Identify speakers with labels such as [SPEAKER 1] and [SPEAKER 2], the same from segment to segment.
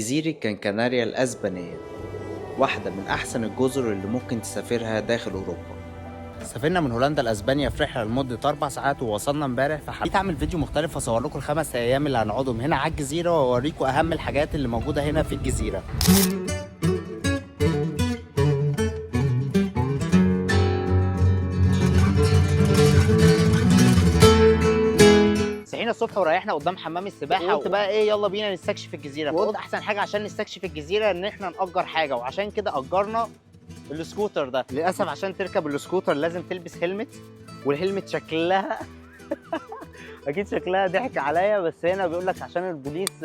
[SPEAKER 1] جزيرة كان كناريا الأسبانية واحدة من أحسن الجزر اللي ممكن تسافرها داخل أوروبا. سافرنا من هولندا لاسبانيا في رحله لمدة 4 ساعات ووصلنا امبارح، فحبيت اعمل فيديو مختلف واصور لكم ال5 ايام اللي هنقعدهم هنا على الجزيرة واوريكم اهم الحاجات اللي موجودة هنا في الجزيرة. صحينا الصبح وريحنا قدام حمام السباحة، وقلت بقى ايه، يلا بينا نستكشف الجزيره. وقلت احسن حاجة عشان نستكشف الجزيرة ان احنا نأجر حاجه، وعشان كده اجرنا السكوتر ده. للاسف عشان تركب السكوتر لازم تلبس helmet، وال helmet شكلها اكيد شكلها ضحك عليا، بس هنا بيقول لك عشان البوليس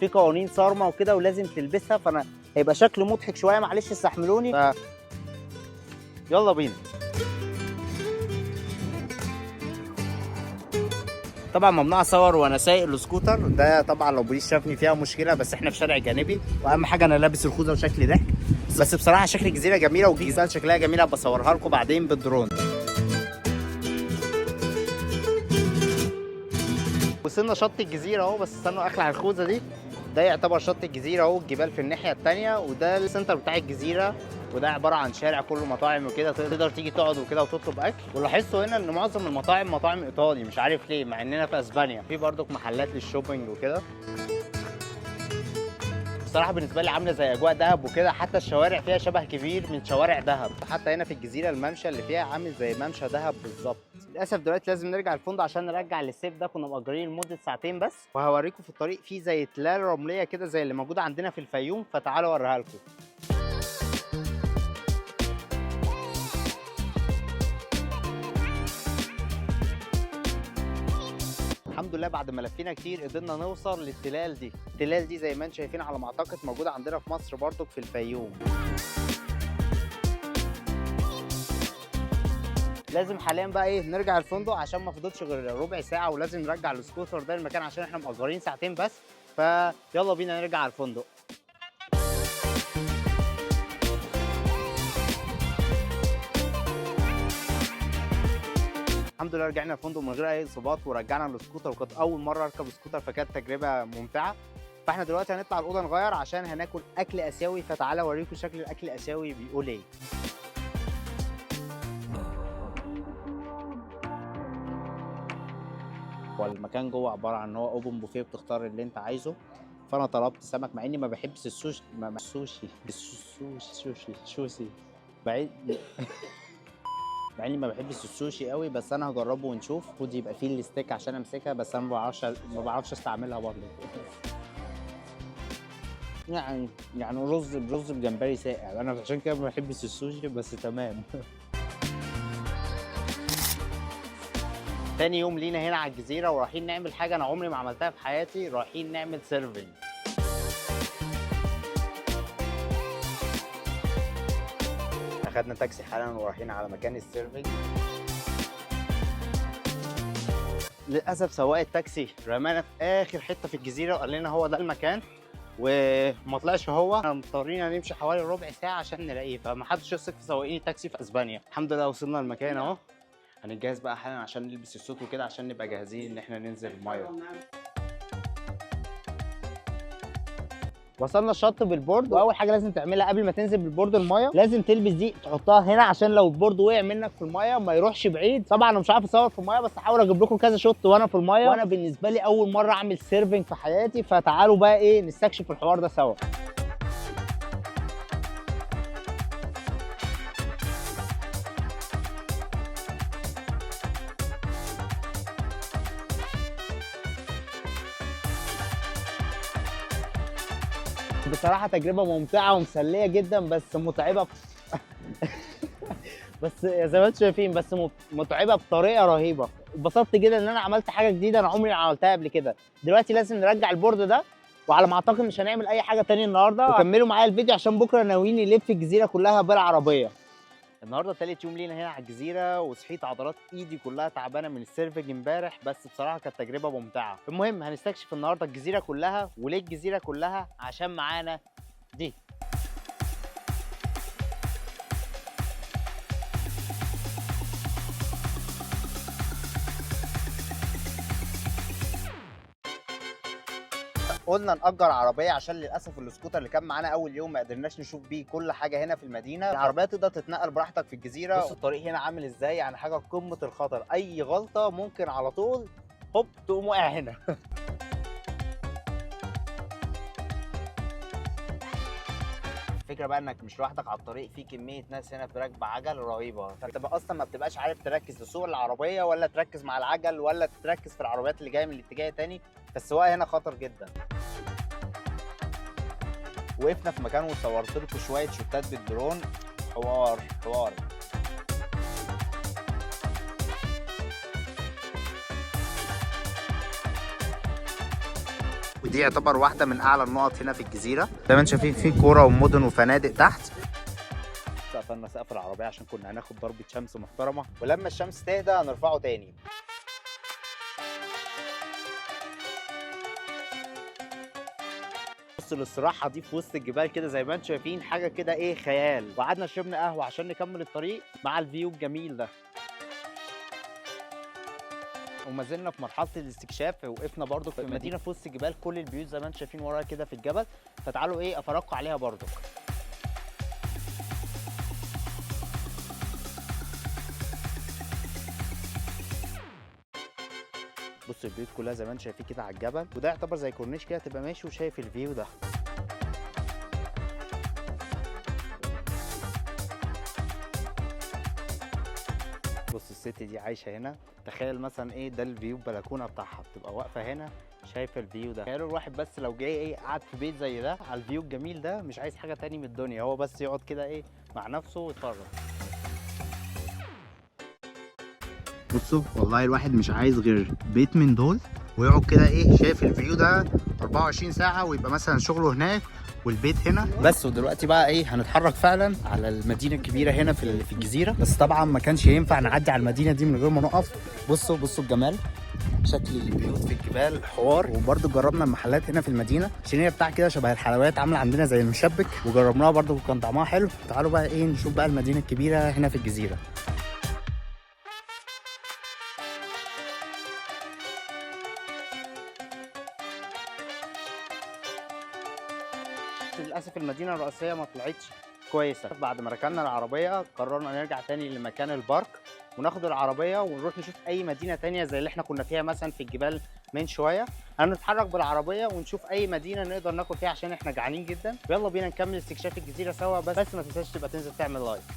[SPEAKER 1] في قوانين صارمة وكده ولازم تلبسها، فانا هيبقى شكله مضحك شويه، معلش استحملوني. يلا بينا. طبعا ممنوع اصور وانا سايق السكوتر ده، طبعا لو بوليس شافني فيها مشكله، بس احنا في شارع جانبي، واهم حاجة انا لابس الخوذه وشكلي ضحك. بس بصراحة شكل الجزيرة جميلة والجزيرة شكلها جميله، بصورها لكم بعدين بالدرون. وصلنا شط الجزيرة اهو، بس استنوا اخلع الخوذه دي. ده يعتبر شط الجزيرة اهو، الجبال في الناحية الثانيه، وده ال center بتاع الجزيره، وده عبارة عن شارع كله مطاعم وكده، تقدر تيجي تقعد وكده وتطلب اكل. ولاحظتوا هنا ان معظم المطاعم مطاعم ايطالي، مش عارف ليه مع اننا في اسبانيا. في برضك محلات لل shopping وكده. بصراحة بالنسبة لي عامله زي اجواء دهب وكده، حتى الشوارع فيها شبه كبير من شوارع دهب. حتى هنا في الجزيرة الممشى اللي فيها عامل زي ممشى دهب بالظبط. للاسف دلوقتي لازم نرجع الفندق عشان نرجع السيف ده، كنا مأجرين لمدة ساعتين بس. وهوريكم في الطريق في زي تلال رمليه كده زي اللي موجودة عندنا في الفيوم، فتعالوا اوريها لكم. الحمد لله بعد ما لفينا كتير قدرنا نوصل للتلال دي. التلال دي زي ما انتم شايفين على ما اعتقد موجودة عندنا في مصر برضك في الفيوم. لازم حاليا بقى ايه، نرجع الفندق عشان ما فضلش غير ربع ساعة ولازم نرجع السكوتر ده المكان عشان احنا مأجرين ساعتين بس. فيلا بينا نرجع على الفندق. الحمد لله رجعنا الفندق من غير اي اصابات ورجعنا السكوتر، وكانت اول مرة اركب سكوتر فكانت تجربه ممتعه. فاحنا دلوقتي هنطلع الاوضة نغير عشان هناكل اكل اسيوي، فتعالى اوريكم شكل الاكل الاسيوي بيقول ايه. هو المكان جوه عبارة عن ان هو open buffet، بتختار اللي انت عايزه. فانا طلبت سمك مع اني ما بحبش السوشي، السوشي السوشي سوشي شوشي بعيد، مع اني ما بحبش السوشي قوي، بس انا هجربه ونشوف. المفروض يبقى فيه ال stick عشان امسكها، بس انا ما بعرفش استعملها برضه. يعني رز برز بجمبري ساقع، انا عشان كده ما بحبش السوشي، بس تمام. تاني يوم لينا هنا على الجزيرة ورايحين نعمل حاجة أنا عمري ما عملتها في حياتي، رايحين نعمل surfing. أخدنا تاكسي حالا ورايحين على مكان ال surfing. للأسف سواق التاكسي رمانا في آخر حتة في الجزيرة وقال لنا هو ده المكان، وما طلعش هو. احنا مضطرين نمشي حوالي ربع ساعة عشان نلاقيه، فما حدش يثق في سواقين التاكسي في اسبانيا. الحمد لله وصلنا المكان اهو. هنتجهز بقى حالا عشان نلبس ال suit وكده عشان نبقى جاهزين ان احنا ننزل المية. وصلنا الشط بال board، واول حاجة لازم تعملها قبل ما تنزل بال board المايه لازم تلبس دي تحطها هنا عشان لو ال board وقع منك في المايه ما يروحش بعيد. طبعا انا مش عارف اصور في المايه، بس هحاول اجيب لكم كذا shot وانا في المايه. وانا بالنسبة لي اول مرة اعمل surfing في حياتي، فتعالوا بقى ايه، نستكشف الحوار ده سوا. بصراحة تجربه ممتعة ومسليه جدا، بس متعبه، بس زي ما انتم شايفين، بس متعبة بطريقة رهيبه. اتبسطت جدا ان انا عملت حاجة جديدة انا عمري ما عملتها قبل كده. دلوقتي لازم نرجع ال board ده، وعلى ما اعتقد مش هنعمل اي حاجة تاني النهارده. وكملوا معايا الفيديو عشان بكره ناويين نلف الجزيرة كلها بالعربيه. النهارده تالت يوم لينا هنا على الجزيره، وصحيت عضلات ايدي كلها تعبانة من ال surfing امبارح، بس بصراحة كانت تجربه ممتعه. المهم هنستكشف النهارده الجزيرة كلها. وليه الجزيرة كلها؟ عشان معانا دي. قلنا نأجر عربية عشان للاسف السكوتر اللي كان معانا اول يوم ما قدرناش نشوف بيه كل حاجة هنا في المدينة. العربية تقدر تتنقل براحتك في الجزيرة. بص الطريق هنا عامل ازاي، يعني حاجة قمة الخطر، اي غلطه ممكن على طول هوب تقوم واقع هنا. الفكرة بقى انك مش لوحدك على الطريق، في كمية ناس هنا راكبه عجل رهيبة، فانت بقى اصلا ما بتبقاش عارف تركز تسوق العربية ولا تركز مع العجل ولا تركز في العربيات اللي جاية من الاتجاه التاني، فالسواقه هنا خطر جدا. وقفنا في مكان وصورت لكم شوية شوتات بالدرون، حوار حوار. ودي يعتبر واحدة من اعلى النقط هنا في الجزيرة، زي ما انتم شايفين في كورة ومدن وفنادق تحت. قفلنا سقف العربية عشان كنا هناخد ضربه شمس محترمه، ولما الشمس تهدى هنرفعه تاني. بص الاستراحة دي في وسط الجبال كده زي ما انتم شايفين، حاجة كده ايه خيال. وقعدنا شربنا قهوة عشان نكمل الطريق مع ال view الجميل ده. وما زلنا في مرحلة الاستكشاف، وقفنا برضو في مدينة في وسط الجبال، كل البيوت زي ما انتم شايفين ورايا كده في الجبل، فتعالوا ايه افرجكم عليها برضو. بصوا البيوت كلها زي ما انتم شايفين كده على الجبل، وده يعتبر زي كورنيش كده، تبقى ماشي وشايف ال view ده. بص الست دي عايشه هنا، تخيل مثلا ايه ده ال view البلكونه بتاعها، بتبقى واقفة هنا شايفه ال view ده. تخيلوا الواحد بس لو جاي ايه قعد في بيت زي ده على ال view الجميل ده، مش عايز حاجة تاني من الدنيا، هو بس يقعد كده ايه مع نفسه ويتفرج. بصوا والله الواحد مش عايز غير بيت من دول ويقعد كده ايه شايف ال view ده 24 ساعة، ويبقى مثلا شغله هناك والبيت هنا بس. ودلوقتي بقى ايه هنتحرك فعلا على المدينة الكبيرة هنا في الجزيرة، بس طبعا ما كانش ينفع نعدي على المدينة دي من غير ما نقف. بصوا بصوا الجمال، شكل البيوت في الجبال حوار. وبرده جربنا المحلات هنا في المدينة عشان هي بتاع كده شبه الحلويات، عامله عندنا زي المشبك، وجربناها برده وكان طعمها حلو. تعالوا بقى ايه نشوف بقى المدينة الكبيرة هنا في الجزيرة. للاسف المدينة الرئيسية ما طلعتش كويسة. بعد ما ركننا العربية قررنا نرجع تاني لمكان ال park وناخد العربية ونروح نشوف اي مدينة تانية زي اللي احنا كنا فيها مثلا في الجبال من شوية. هنتحرك بالعربية ونشوف اي مدينة نقدر ناكل فيها عشان احنا جعانين جدا. يلا بينا نكمل استكشاف الجزيرة سوا، بس ما تنساش تبقى تنزل تعمل like.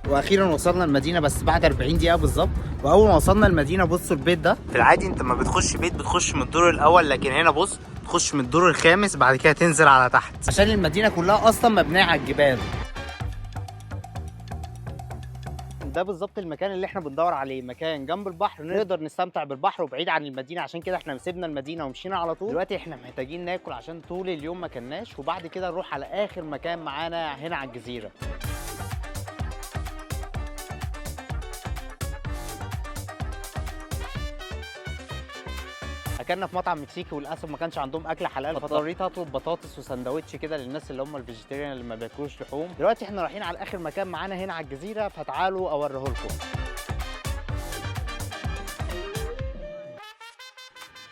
[SPEAKER 1] واخيرا وصلنا المدينة بس بعد 40 دقيقة بالظبط. واول ما وصلنا المدينة بصوا البيت ده، في العادي انت ما بتخش بيت بتخش من الدور الاول، لكن هنا بص تخش من الدور الخامس بعد كده تنزل على تحت، عشان المدينة كلها اصلا مبنية على الجبال. ده بالظبط المكان اللي احنا بندور عليه، مكان جنب البحر نقدر نستمتع بالبحر وبعيد عن المدينة، عشان كده احنا سيبنا المدينة ومشينا على طول. دلوقتي احنا محتاجين ناكل عشان طول اليوم ما كلناش، وبعد كده نروح على اخر مكان معانا هنا على الجزيرة. اكلنا في مطعم مكسيكي وللاسف ما كانش عندهم اكل حلال، فاضطريت اطلب بطاطس وسندوتش كده للناس اللي هم ال vegetarian اللي ما بياكلوش لحوم. دلوقتي احنا رايحين على اخر مكان معانا هنا على الجزيرة، فتعالوا اوريه لكم.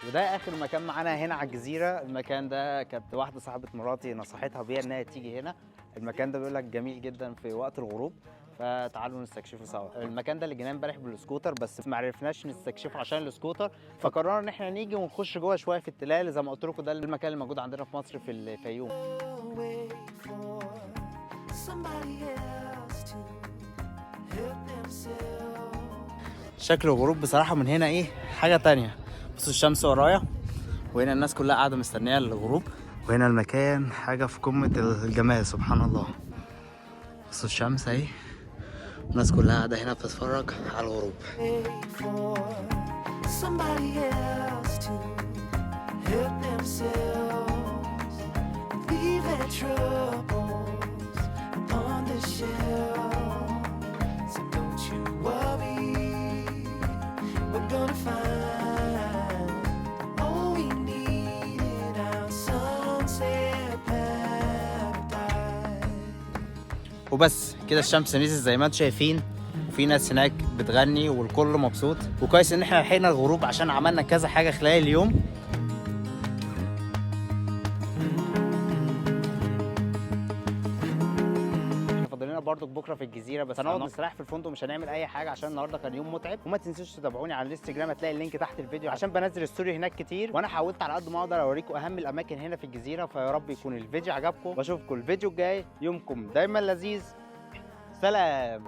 [SPEAKER 1] وده اخر مكان معانا هنا على الجزيرة. المكان ده كانت واحدة صاحبه مراتي نصحتها بيها انها تيجي هنا. المكان ده بيقول لك جميل جدا في وقت الغروب، فتعالوا نستكشفه سوا. المكان ده اللي جيناه امبارح بالسكوتر بس ما عرفناش نستكشفه عشان السكوتر، فقررنا ان احنا نيجي ونخش جوه شوية في التلال. زي ما قلت لكم ده المكان اللي موجود عندنا في مصر في الفيوم.
[SPEAKER 2] Wait for somebody else to help themselves.
[SPEAKER 1] شكل الغروب بصراحة من هنا ايه حاجة تانية. بصوا الشمس ورايا، وهنا الناس كلها قاعدة مستنيه الغروب، وهنا المكان حاجة في قمة الجمال سبحان الله. بصوا الشمس اهي، الناس كلها قاعدة هنا بتتفرج على الغروب.
[SPEAKER 2] Wait for somebody else to help themselves. Leave their troubles upon the shelf. So don't you worry, we're gonna find all we need in our sunset paradise.
[SPEAKER 1] وبس كده الشمس نزلت زي ما انتم شايفين، وفي ناس هناك بتغني والكل مبسوط. وكويس ان احنا لحقنا الغروب عشان عملنا كذا حاجة خلال اليوم. احنا فاضل لنا برضو بكره في الجزيره، بس هنقعد نستريح في الفندق، مش هنعمل اي حاجة عشان النهارده كان يوم متعب. وما تنسوش تتابعوني على الانستجرام، هتلاقي ال link تحت الفيديو عشان بنزل story هناك كتير. وانا حاولت على قد ما اقدر اوريكم اهم الاماكن هنا في الجزيره، فيا رب يكون الفيديو عجبكم، واشوفكم الفيديو الجاي. يومكم دايما لذيذ. سلام.